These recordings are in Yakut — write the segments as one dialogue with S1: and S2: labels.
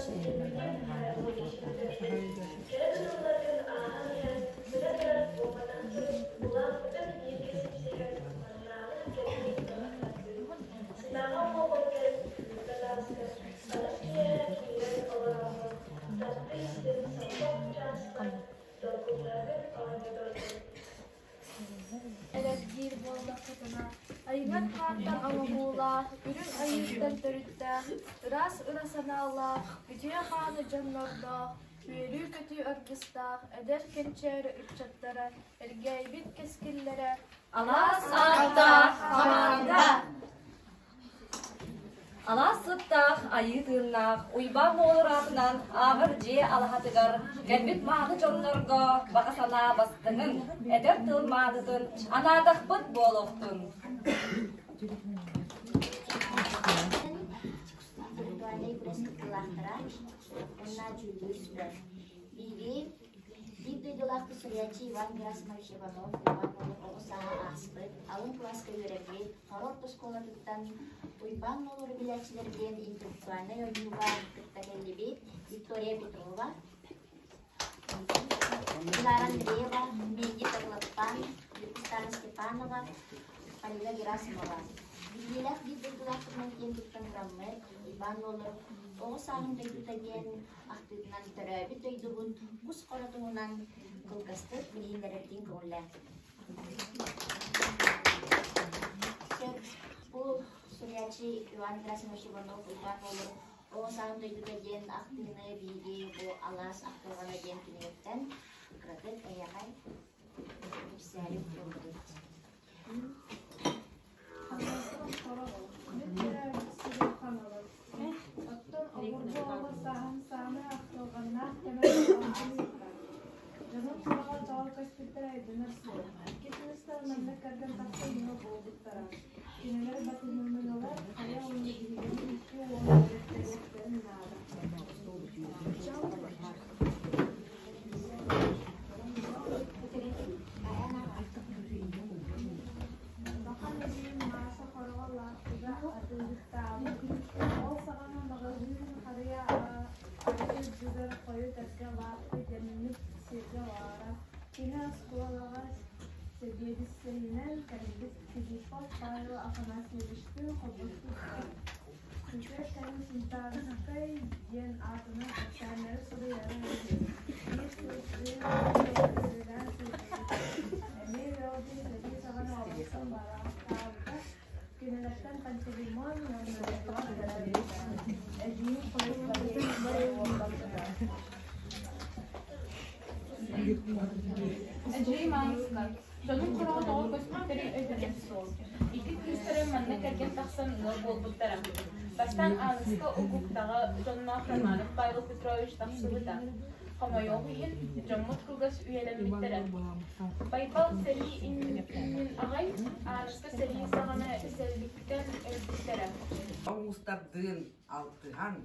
S1: Түннүгүн хараҕын иччитэ көрбүт, кэрэ да тылларгын ааһан иһэн сыта турар буолбатах дьон улааппытын бииргэ сипсиһэн маннааҕы кэлбит тылларгын, сынаҕа буолбаккын кыырда тааскар ханас киэһэ киирэн олороҥҥун таптыы истин саппах чааскар долгуннаргын оонньоторгун
S2: Эрэлгиир буоллаххытына, айыҥан хаантан оҥоһуулаах, үрүҥ айыыттан төрүттээх, ыраас ыра санаалаах, үтүө хааны дьоннордоох, үөрүү-көтүү аргыстаах эдэр кэнчээри ыччаттара эргээйбит кэскиллэрэ
S3: Алаас ааттаах хамаанда Алаас сыттаах, айыы тыыннаах Уйбаан Моҕолор аатынан ааҕар дьиэ алаһатыгар кэлбит мааны дьоннорго баҕа санаа бастыҥын, эдэр тыл маанытын анаатахпыт буолуохтун.
S4: Интеллектуальнай күрэс кыттыылаахтара уонна дьүүллүүр сүбэ. Биһиги Биир дойдулаахпыт суруйааччы Иван Герасимович Иванов Уйбаан Нуолур оҕо сааһа ааспыт, алын кылааска үөрэммит, Хоро орто оскуолатыттан Уйбаан Нуолуру билээччилэр диэн интеллектуальнай ойууга кытта кэллибит Виктория Петрова, Динара Андреева, Мегги Таблаппан, Виктория Степанова, Полина Герасимова. Биллиилээх биир дойдулаахпытынан киэн туттан тураммыт, Уйбаан Нуолур оҕо сааһын дойдута диэн ахтыытынан төрөөбүт дойдубут кус хоро туһунан кылгастык билиһиннэрэргин көҥүллээн. Бу суруйааччы Иван Герасимович Иванов Уйбаан Уолур оҕо сааһын дойдута диэн ахтыыны биһиги бу алаас ахтылҕана диэн кинигэттэн кыратык эйиэхэ кэпсээри буолбутут.
S2: Хаҥаластан хороҕо, мин төрөөбүт сирим Хаҥалас. Оттон обургу оҕо сааһым саамай ахтылҕаннаах кэмэ буолан ааспыта. Дьонум сураҕа тоҕо көспүттэрэ өйдөнөр суох. Икки кыыстар манна кэргэн тахсан ыал буолбуттара. Кинилэр батыһыннылар, хайа уонна биһигини икки уол үөрэттэриэхтэрин наада. Улахан эдьиийим Маша хороҕо лааппыга атыыһыттаабыт. Ол саҕана маҕаһыын харыйа арыы үрдүгэр хойут эргэ лааппы дэммит сиргэ баара. Кини оскуолаҕа сэбиэдиссэйинэн кэлбит Филиппов Павел Афанасьевичтыын холбоспуттар. Күтэр кэлин Сунтаарскай диэн аатынан кэпсээннэри суруйара үһү. Биир сыл үлэлээн сылдьыбыт. Эмиэ ыалдьыт сэрии саҕана олохтон бараахтаабыта. Кинилэртэн Пантелеймон уонна Эдуард төрөөбүттэрэ. Эдьиийим хойут Валерий уолламмыта.
S5: Эдьиий Мааныска, дьонун хороҕо тоҕо көспүттэрин өйдөнөр суол. Икки кыыстара манна кэргэн тахсан ыал буолбуттара. Бастаан Ааныска Угуктаҕа дьонноох Романов Павел Петрович тахсыбыта. Хомойуох иһин, дьоммут кылгас үйэлэммиттэрэ. Байбал сэрии иннин аҕай, Ааныска сэрии саҕана сэлликтэн өлбүттэрэ.
S6: Оҥустардыын алтыһан,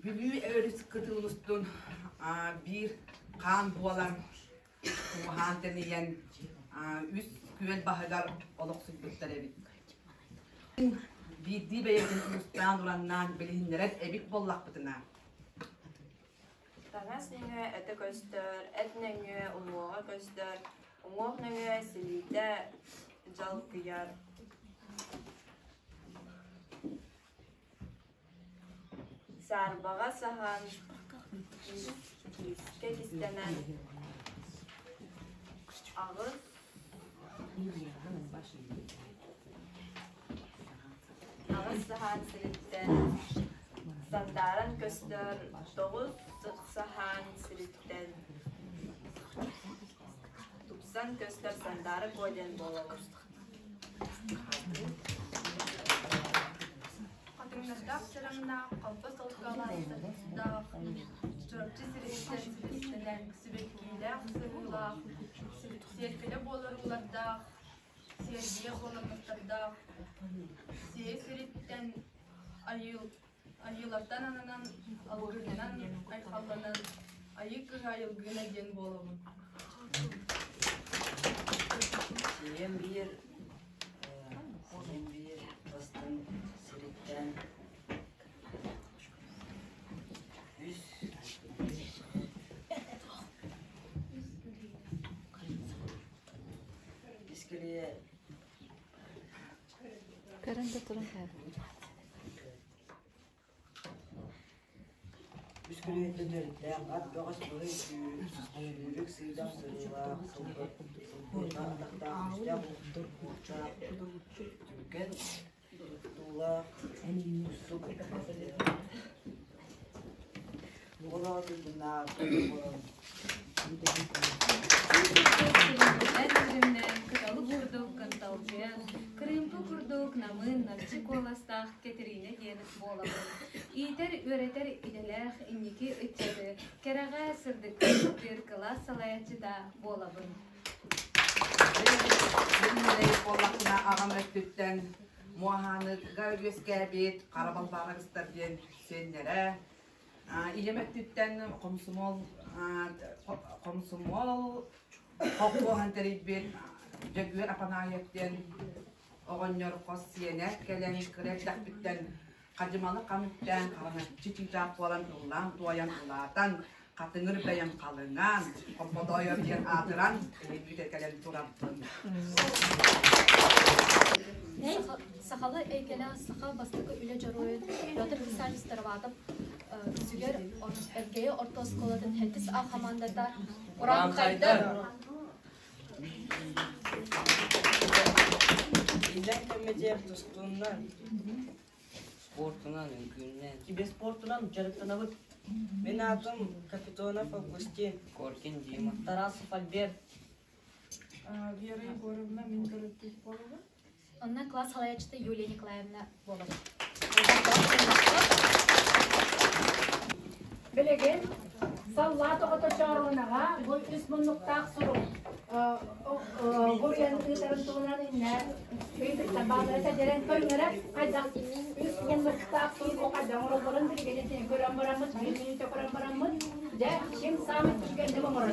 S6: Бүлүү өрүс кытылын устун биир хаан буолан, кумаһаан тэнийэн, үс күөл баһыгар олохсуйбуттар эбит. Биирдии бэйэбитин уустаан-ураннаан билиһиннэрэр эбит буоллахпытына.
S7: Таҥас нөҥүө этэ көстөр, эт нөҥүө уҥуоҕа көстөр, уҥуох нөҥүө силиитэ дьалкыйар. Саарбаҕа саһан, киискэ кистэнэн, аҕыс аҕыс саһаан сириттэн сандааран көстөр тоҕус саһаан сириттэн тупсан көстөр Сандаара Куо диэн буолабын.
S2: Хатыҥнардаах чараҥнаах, халба солколаах, Чурапчы сириттэн силистэнэн, сибэккиилээх сыһыылаах, сиэркилэ буолар уулардаах, сиэрдийэ буолар мастардаах, сиэ сириттэн айыылартан ананан, алгыһынан айхалланан, айыы кыһа айылгыына диэн буолабын.
S8: Ийэм биир, ийэм биир бастыҥ сириттэн. Үс күнүһүттэн төрүттээх ат бөҕөс быһый сүүрүк сыыдам сырыылаах сылгыга атахтаах үстээх уһуктаах түргэн туттуулаах тустуук
S9: Эт үрүмнээн, кыталы курдук кынталдьыйан, кырыымпы курдук намыын намчы куоластаах Кэтириинэ диэн буолабын. Иитэр, үөрэтэр идэлээх инники ыччаты кэрэҕэ, сырдыкка сыттыыр кылаас салайааччыта буолабын.
S6: Мин буоллахпына аҕам өттүттэн Муоһааныга үөскээбит Хара Балбаарабыстар диэн сиэннэрэ Ийэм өттүттэн хомсомуол хомсомуол холкуоһун тэрийбит Дьөгүөр Апанаев диэн оҕонньор хос сиэнэ кэлэн кыра эрдэхпиттэн хадьымалы хам үктээн хараҥаччы чыычаах буолан ыллаан-туойан улаатан хатыҥыр бэйэм халыҥаан Хоппотоойор диэн аатыран эһигиитэ кэлэн турарбын.
S10: Сахалы эйгэлээх саха бастакы үлэ дьоруойун Петр Александрович Староватов үсүгэр Элгээйи орто оскуолатын сэттис А хамаандата Урааҥхайдар!
S8: Иллэҥ кэммитигэр тустууннар
S11: Спортунан, үҥкүүннэн.
S12: Киберспортунан дьарыктанабыт. Мин аатым Капитонов Августин.
S11: Коркин Дима.
S12: Тарасов Альберт.
S2: Вера Егоровна, мин төрөппүт буолабын.
S10: Онно класс салайааччыта Юлия Николаевна буолар.
S13: Билигин саллаат оҕото чооруонаҕа бу үс муннуктаах сурук буруйан ыытарын туһунан иннэ ыйытыктар бааллара тэдэрэн көрүҥэрэ хайдах үс муннуктаах сурук хайдах оҥороллорун билигин итини көрөн бараммыт биир мүнүүтэ көрөн бараммыт дьэ ким саамай түргэнник оҥорор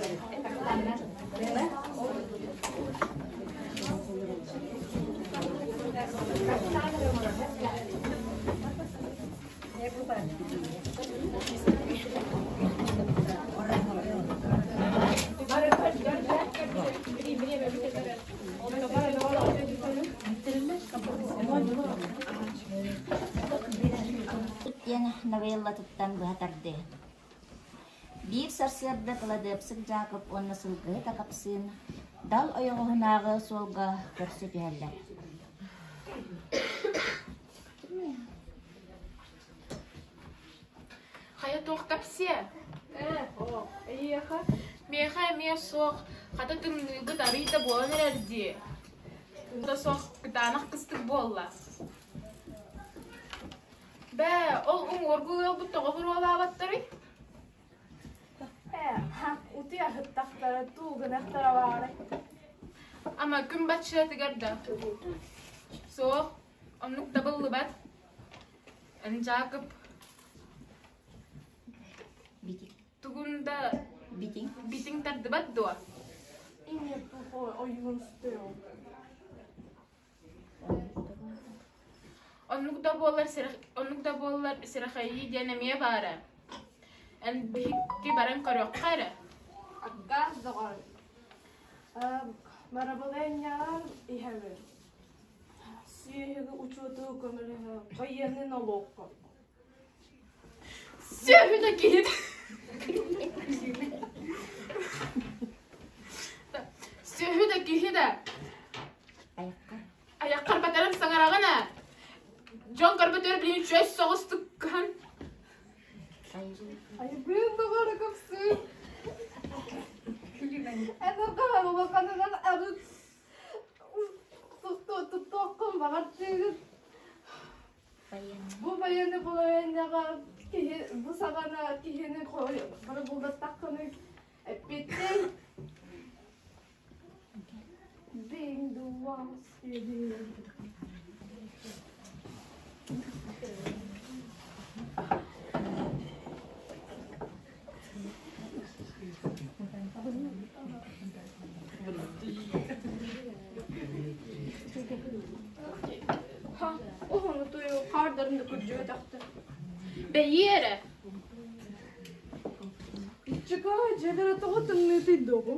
S4: Диэн новеллатыттан быһа тардыы. Биир сарсыарда Кыладыапсык Дьаакып уонна сылгыһыт Акапсыын дал ойоҕоһунааҕы суолга көрсө түһэллэр.
S5: Хайа туох кэпсиэ?
S2: Ээ, оо, эйиэхэ?
S5: Миэхэ эмиэ суох, хата тымныыбыт арыый да буолан эрэр дии. Да суох кытаанах кыстык буолла. Бээ, ол уҥуоргу ыалбыт тоҕо буруолаабаттарый?
S2: Ээ, утуйа сыттахтара туу гынахтара баарай.
S5: Ама күн баччатыгар да. Суох, оннук табыллыбат. Эн Дьаакып тугун да битиҥ тардыбат дуо?
S2: Иҥэр тухой ойуун сытыал.
S5: Оннук да буоллар оннук да буоллар сирэхэйии диэн эмиэ баара. Эн биһикки баран көрүөххэ эрэ.
S2: Аккаас доҕор. Барабылыанньаҕар иһэбин. Сүөһүгү учуоту көмөлөһө байыаннай нолуокка.
S5: Сүөһү да киһи Сүөһү да киһи да айаххар батаран саҥараҕын ээ. Дьон көрбөтүгэр билигин үчүгэй соҕустук кыһан
S2: Айбыын доҕоро көхсүн. Эн ургаан улаханынан арыт туттуоххун баҕар тыыгын. Бу байыаны булайаннаҕа киһи бу саҕана киһини бары булбаттаххына эппиэттэй Being the one
S5: Ха, уһуну туйу хаардарын да күрдьүбэтэхтэр. Бэйи эрэ.
S2: Иччика, дьиэлэрэ тоҕо тымныытый доҕу?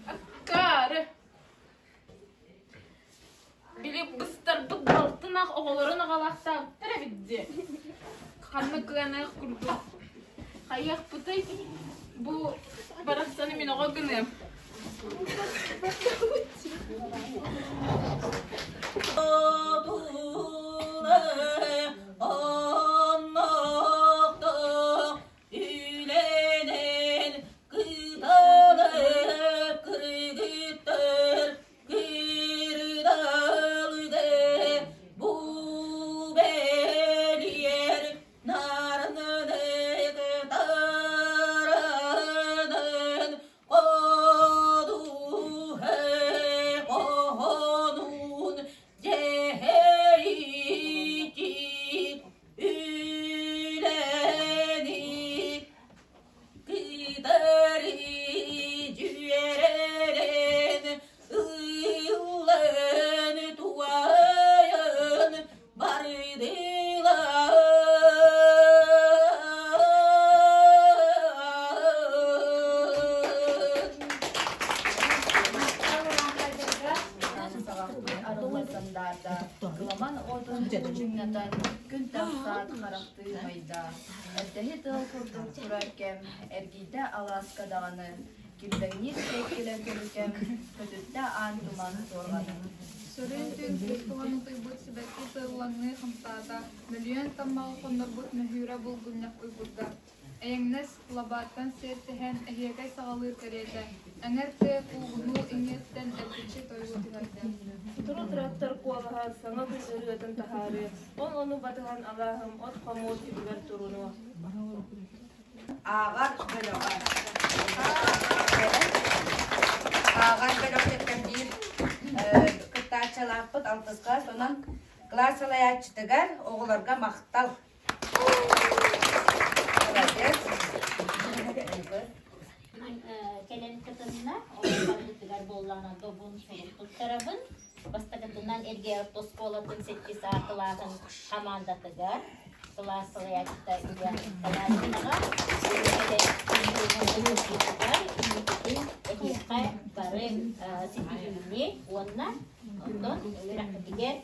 S5: Акаары! Били быстарбыт балтын ах оҕолорун аҕалаахтаабыттар эбит дии. Ханна кыанаах курдук. Хайыахпытый? Бу барахсаны мин оҕо гыныам.
S11: Үлэнэн кыталык кыргыттар кырдалды бу бэлиэр нарныны кытаранын одуһэ оһонун дьэһэйити үлэни кытары дьүөрэлэн ыллан туайан бардылар.
S7: Арылла Кыламан отун кучуҥнатан, күн тахсаат харахтыы умайда. Эрдэһи тыал курдук турар кэм, эргийдэ алааска даҕаны, килбэҥниир кэккилэ көрүкэм, көтүттэ аан туман суорҕанын.
S2: Сөрүүн түүн кустуган утуйбут сибэкки сырылаҥныы хамсаата, мөлүйүөн таммаҕы хоннорбут мөһүүрэ булгунньах уйгурда. Эйэҥнэс лабааттан сиэттиһэн эһиэкэй саҕалыыр кэриэтэ, эҥэр тыа куугунуу иҥиэттэн эргиччи тойугу түһэрдэ.
S14: Сотору трактор куолаһа саҥа күн ырыатын таһаарыа, ол ону батыһан алааһым от-хомуос түбүгэр турунуо.
S6: Ааҕар бөлөҕө. Ааҕар бөлөхтөртөн биир кыттааччылаахпыт алтыска сонон кылаас салайааччытыгар оҕолорго махтал. Молодец.
S4: Кэлэн кытынна, ол барбытыгар буоллаҕына добун сурук туттарабын. Бастакытынан Эргэ орто оскуолатын сэттис А кылааһын хамаандатыгар кылаас салайааччыта Илья Николаевнаҕа инникитин эһиэхэ бары ситиһиини уонна онтон үөрэххитигэр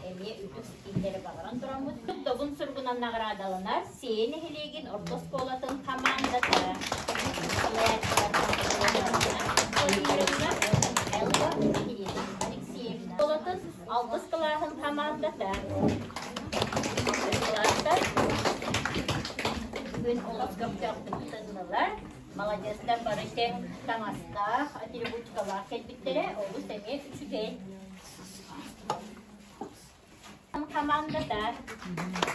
S4: эмиэ үрдүк ситиһиилэри баҕаран тураммыт Добун суругунан наҕараадаланар Сиэйэ нэһилиэгин орто оскуолатын хамаандата салайааччылар Владимировна Элла Ирина Алексеевна оскуолатын алтыс кылааһын хамаандата кылаастар бүгүн олус көхтөөхтүк кытыннылар. Молодецтар бары тэҥ таҥастаах, атрибутикалаах кэлбиттэрэ олус эмиэ үчүгэй. Хамаандата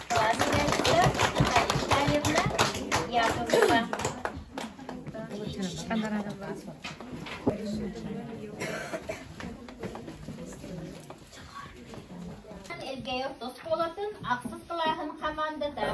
S4: Классика Наталья Яковлева. Элгээйи орто оскуолатын ахсыс кылааһын хамаандата.